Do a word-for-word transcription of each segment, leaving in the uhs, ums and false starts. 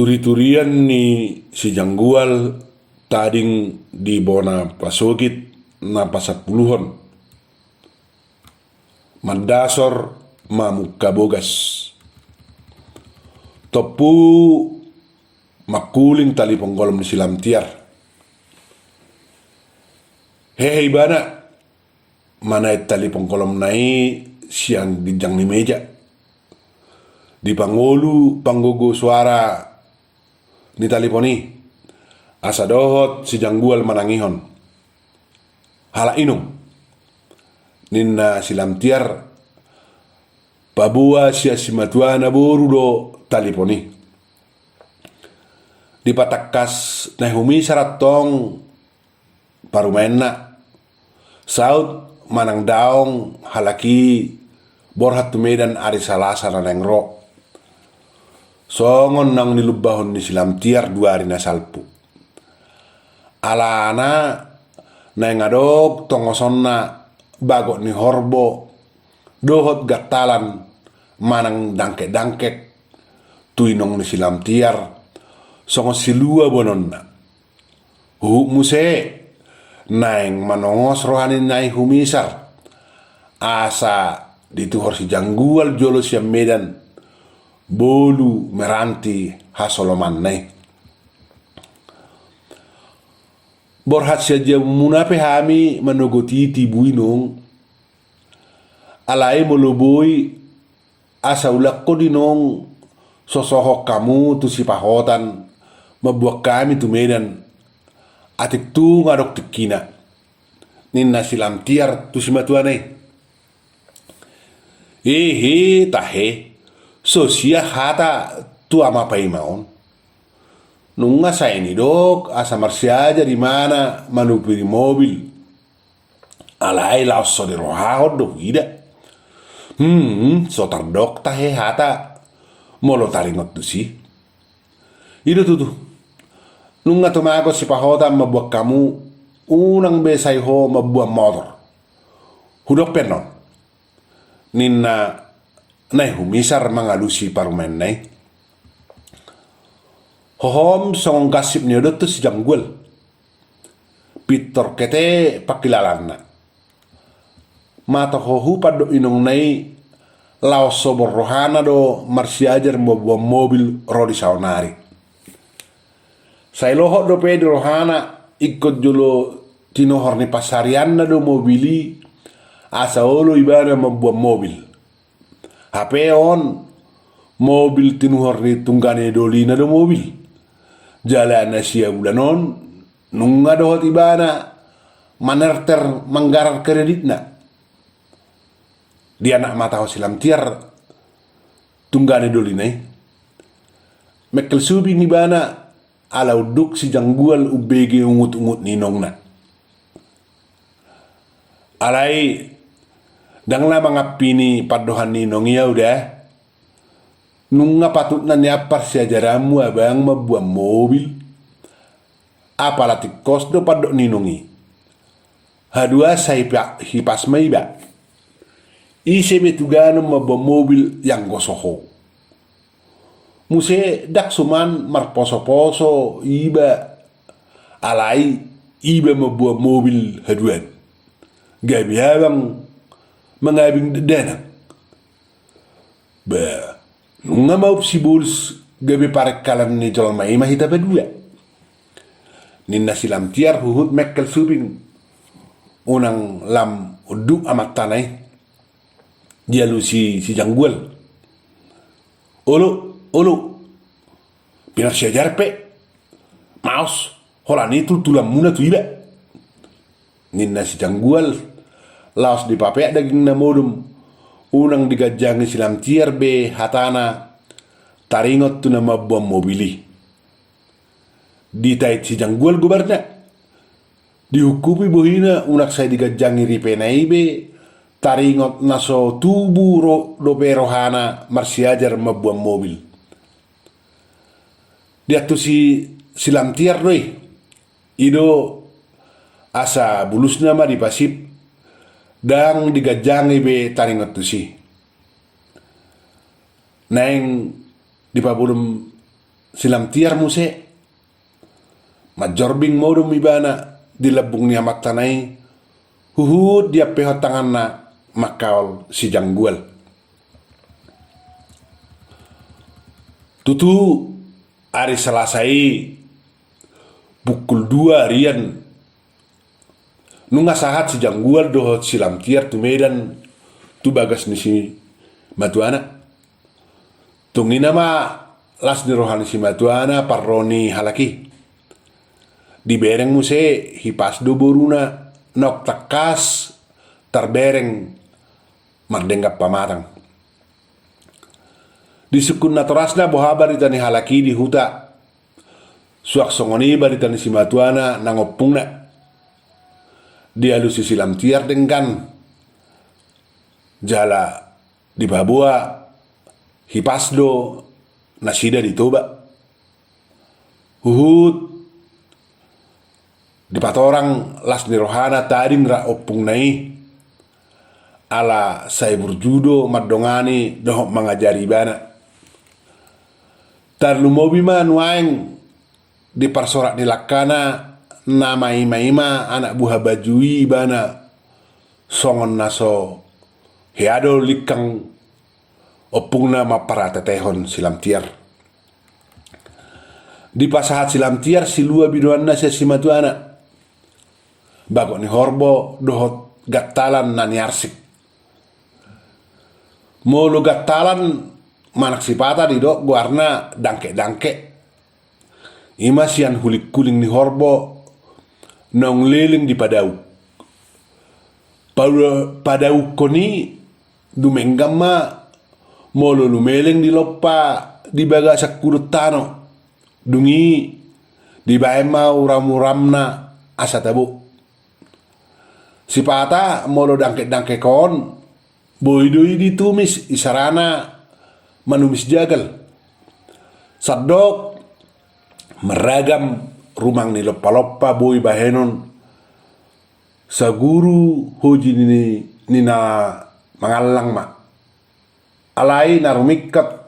Turiturian ni si Janggual tading di bona pasogit na pasampuluhon. Mandasor mamungka bogas. Tompu mangkuling talipon golom ni si Lamtiar. Hehe ibana manaek talipon golomna i sian ginjang ni meja. Dipangolu panggogo suara ni talipon i, asa dohot si Janggual manangihon. Halak inong, ninna si Lamtiar, paboa sian simatuana boru do talipon i. Dipatangkas Nai Humisar antong parumaenna. Saut manang daong halak i borhat tu Medan ari Salasa na naeng ro. Songon naung nilumbahon ni si Lamtiar dua ari na salpu. Alana naeng adong tongosonna bagot ni horbo dohot gantalan manang dangkek-dangkek tu inong ni si Lamtiar songon silua boanonna. Huhut muse naeng manongos roha ni Nai Humisar asa dituhor si Janggual jolo sian Medan bolu meranti hasolomanna i. Borhat sian jabumuna pe hami manogot i tibu inong. Alai molo boi, asa ulakkon inong so sohot hamu tu Sipahotan mamboan hami tu Medan, atik tung adong tingkina, ninna si Lamtiar tu simatuana i. Hehe tahe, so sian hata tu ama paima on. Nunga sae nidok asa marsiajar imana manupiri mobil. Alai laos so dirohahon do huida. Hmm, so tardok tahe hata molo taringot tusi. I do tutu. Nunga tumagon Sipahotan mamboan hamu, unang be sai ho mamboan motor. Hudok pe annon, ninna Nai Humisar mangalusi parumaenna i. Hohom songon gansip ni odot tu si Janggual. Pintor hete pangkilalaanna. Matohohu pandok inongna i laos so borhat rohana do marsiajar mamboan mobil ro di saonari. Sai lohot dope di rohana ingkon jolo tinuhor ni pansarianna do mobil i asa olo ibana mamboan mobil. Hape on mobil tinuhor ni tunggane dolina do mobil. Jala na sia bulan on nunga dohot ibana manerter manggarar kreditna. Di anak mata ho si Lamtiar tunggane dolina i. Mengkel suping ibana ala unduk si Janggual umbege ungut-ungut ni inongna. Alai ndang na mangampini pandohan ni inong i au da. Nunga patutna nian parsiajaranmu abang mamboan mobil. Apala tingkos do pandok ni inong i. Haduan sai pa-, hipas ma iba. Ise be tuganon mamboan mobil ianggo so ho. Muse ndang suman marposo-poso iba. Alai iba mamboan mobil haduan. Gabe abang mangabing dakdanak. Ba, nunga maup sibolus gabe parengkalan ni jolma i ma hita padua. Ninna si Lamtiar huhut mengkel suping. Unang lam unduk amantana i. Dialusi si Janggual. Olo, olo. Pinarsiajar pe. Maos, holan i tultulanmuna tu iba. Ninna si Janggual, laos dipapeak dagingna modom, unang diganjangi si Lamtiar be hatana, taringot tu na mamboan mobil i. Ditait si Janggual gobarna. Dihungkupi bohina unang sai diganjangi ripena i be, taringot na so tubu ro-, dope rohana marsiajar mamboan mobil. Diantusi si Lamtiar do i. I do asa bulusna ma dipasip, ndang diganjangi be taringot tusi. Naeng dipabodom si Lamtiar muse, manjorbing modom ibana di lambung ni amantana i, huhut diampehon tanganna mangkaol si Janggual. Tutu, ari Salasa i pukul dua arian, nunga sahat si Janggual dohot si Lamtiar tu Medan, tu bagas ni simatuana. Tung i nama las ni roha ni simatuana parro ni halak i. Dibereng muse hipas do boruna, naung tangkas tarbereng mardenggan pamatang. Di sungkun natorasna boha barita ni halak i di huta, suang songon i barita ni simatuana nang ompungna. Dialusi si Lamtiar denggan, jala dipaboa hipas do nasida di Toba. Huhut dipatorang las ni rohana tading rap ompungna i, ala sai burju do mandongani dohot mangajari ibana. Tarlumobi ma nuaeng di parsorat ni langkana na maimaima anak buha baju i ibana, songon na so hea do lingkang ompungna mamparateatehon si Lamtiar. Dipasahat si Lamtiar silua binoanna sian simatuana, bagot ni horbo dohot gantalan na niarsik. Molo gantalan manang sipata didok goarna dangke-dangke. I ma sian hulinghuling ni horbo naung leleng dipadauk. Pau-, padaukkon i dumenggan ma molo lumeleng dilompa di bagasan hudon tano. Dung i dibaen ma uram-uramna asa tabo. Sipata molo dangke-dangkek on, boi do i ditumis, isarana manumis jagal. Sandok marragam rumang ni lompa-lompa boi bahenon saguru hoji ni, ni na mangallang ma. Alai na rumingkat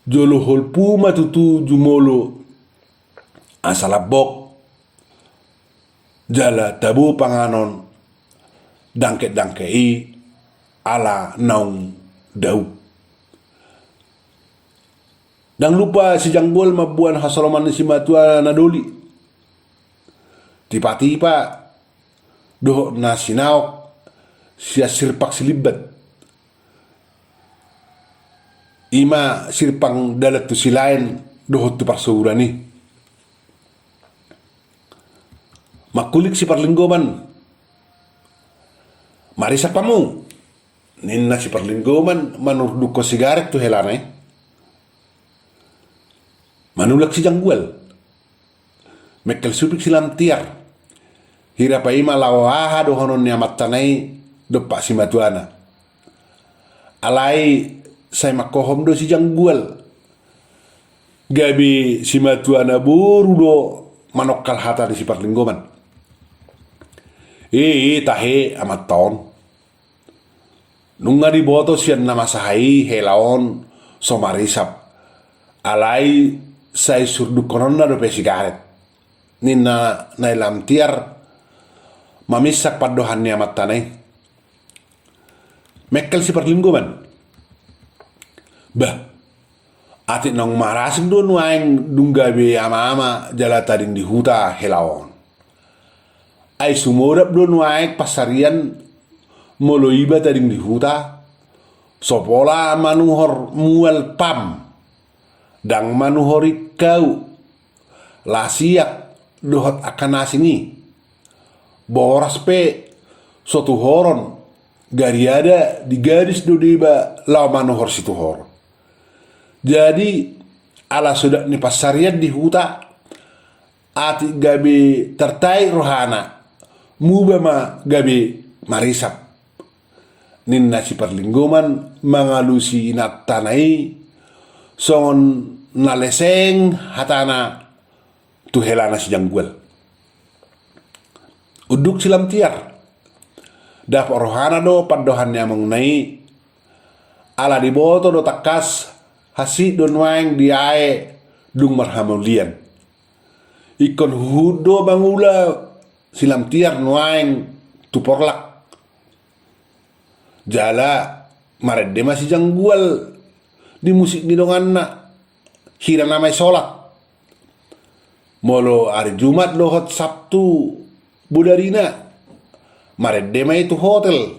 jolo holpu ma tutu jumolo asa lambok jala tabo panganon dangke-dangke i ala naung dauk. Ndang lupa si Janggual mamboan hasoloman ni simatuana na doli. Tipa-tipa dohot na sinaok sian sirpang silimban. I ma sirpang dalan tu Silaen dohot tu parsauran i. Mangkulik si Parlinggoman. Marisap hamu, ninna si Parlinggoman manurdukkon sigaret tu helana i. Manulak si Janggual. Mengkel suping si Lamtiar. Hira paima laho aha dohonon ni amantana i dompak simatuana. Alai sai mangkohom do si Janggual. Gabe simatuana boru do manongkal hata ni si Parlinggoman. I, i tahe amanta on. Nunga diboto sian na masaha i hela on so marisap. Alai sai surdukkononna dope sigaret, ninna nai Lamtiar maminsak pandohan ni amantana i. Mengkel si Parlinggoman. Bah, atik naung marasing do nuaeng dung gabe ama-ama jala tading di huta hela on. Ai sumodap do nuaeng pansarian molo iba tading di huta, so pola manuhor mual pam, ndang manuhor ingkau, lasiak dohot angka na asing i. Boras pe so tuhoron, gariada digadis do deba laho manuhor situhoron. Jadi, ala sodat ni pansarian di huta, atik gabe tartait rohana, muba ma gabe marisap, ninna si Parlinggoman mangalusi inantana i, songon na leseng hatana tu helana si Janggual. Unduk si Lamtiar. Dapot rohana do pandohan ni amongna i, ala diboto do tangkas Hansit do nuaeng di aek dung marhamaulian. Ingkon huhut do mangula si Lamtiar nuaeng tu porlak. Jala marende ma si Janggual di musik ni donganna, hira na maisolat. Molo ari Jumat dohot Sabtu bodarina, marende ma i tu hotel.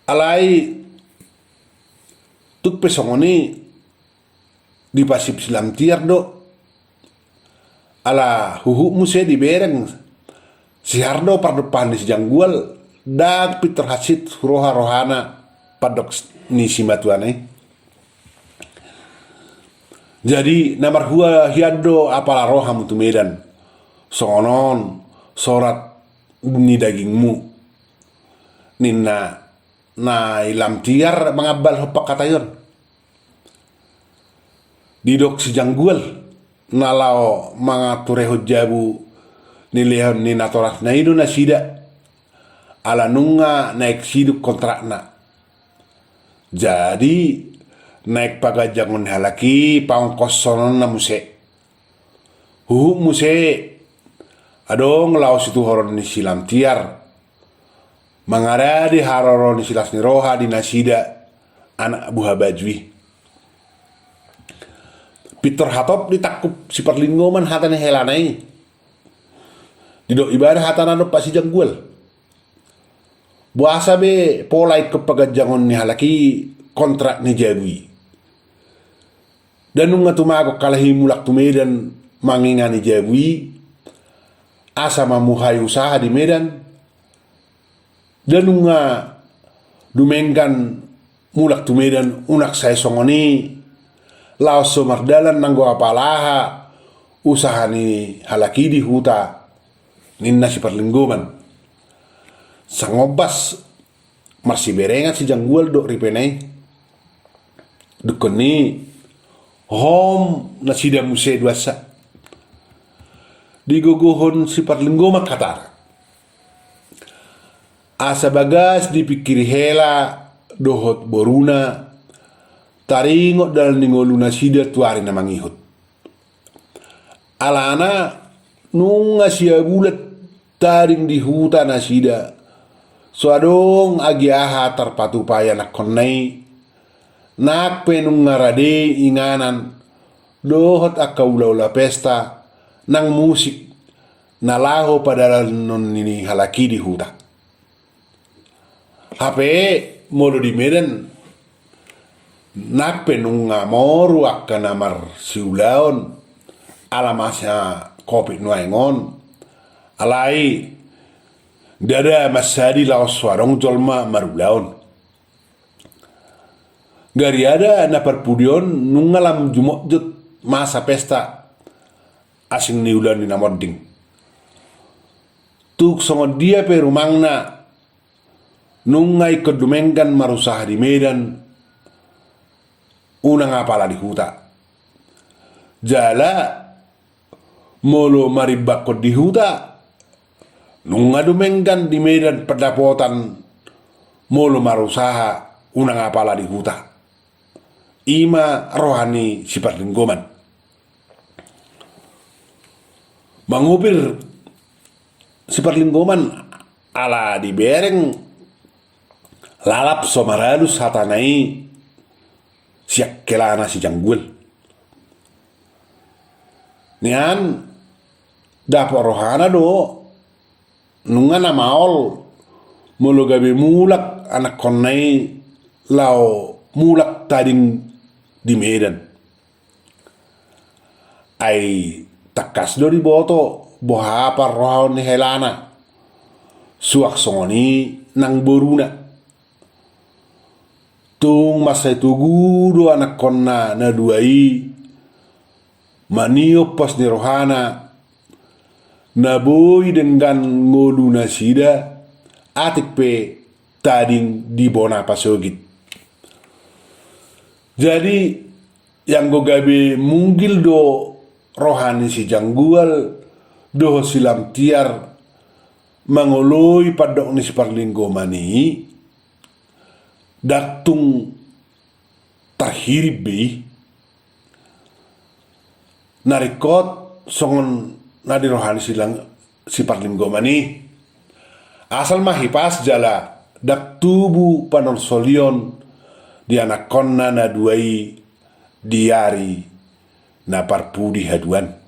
Alai tung pe songon i, dipasip si Lamtiar do. Ala huhut muse dibereng, sihar do pardompahan ni si Janggual, ndang pintor hansit huroha rohana pandok ni simatuana i. Jadi na marhua hian do apala ro hamu tu Medan, songon on sorat ni dagingmu, ninna nai Lamtiar mangambalhon pangkataion. Didok si Janggual, na laho mangaturehon jabu nilehon ni natorasna i do nasida, ala nunga naeng sidung kontrakna. Jadi naeng paganjangon ni halak i paongkoshononna muse. Huhut muse adong laho situhoron ni si Lamtiar mangarade haroro ni silas ni roha di nasida anak buha baju i. Pintor hatop ditangkup si Parlinggoman hata ni helana i. Didok ibana hatana dompak si Janggual, boasa be pola ingkon paganjangon ni halak i kontrak ni jabu i? Nda nunga tumagon halak i mulak tu Medan mangingani jabu i, asa mamuhai usaha di Medan? Nda nunga dumenggan mulak tu Medan unang sai songon i, laos so mardalan nanggo apala aha usaha ni halak i di huta, ninna si Parlinggoman. Sangombas marsiberengan si Janggual dohot ripena i. Dungkon i hom nasida muse duansa. Digogohon si Parlinggoman hatana, asa bagas dipingkiri hela dohot boruna taringot dalan ni ngolu nasida tu ari na mangihut. Alana nunga sia bulan tading di huta nasida, so adong agi aha tarpatupa i anakkonna i. Nang pe nunga rade inganan dohot angka ulaula pesta nang musik na laho padalanon ni halak i di huta. Hape molo di Medan, nang pe nunga moru angka na marsiulaon ala masa covid nuaeng on. Alai ndada mansadi laos so adong jolma marulaon. Gariada na parpudi on nunga lam jumotjot masa pesta asing ni ulaon ni na monding. Tung songon dia pe rumangna, nunga ingkon dumenggan marusaha di Medan, unang apala di huta. Jala molo marimbakkon di huta, nunga dumenggan di Medan pandapotan molo marusaha unang apala di huta. I ma roha ni si Parlinggoman. Mangupir si Parlinggoman ala dibereng lalap so maralus hatana i sian helana si Janggual. Nian dapot rohana do nunga na maol molo gabe mulak anakkonna i laho mulak tading di Medan. Ai tangkas do diboto boha parrohaon ni helana, suang songon i nang boruna. Tung mansai togu do anakkonna na dua i maniop pos ni rohana na boi denggan ngolu nasida, atik pe tading di bona pasogit. Jadi anggo gabe munggil do roha ni si Janggual dohot si Lamtiar mangoloi pandok ni si Parlinggoman i, ndang tung tarhirim be i. Na ringkot songon na di roha ni silang siparlinggoman i. Asal ma hipas jala ndang tubu panolsolion di anakkonna na dua i di ari na parpudi haduan.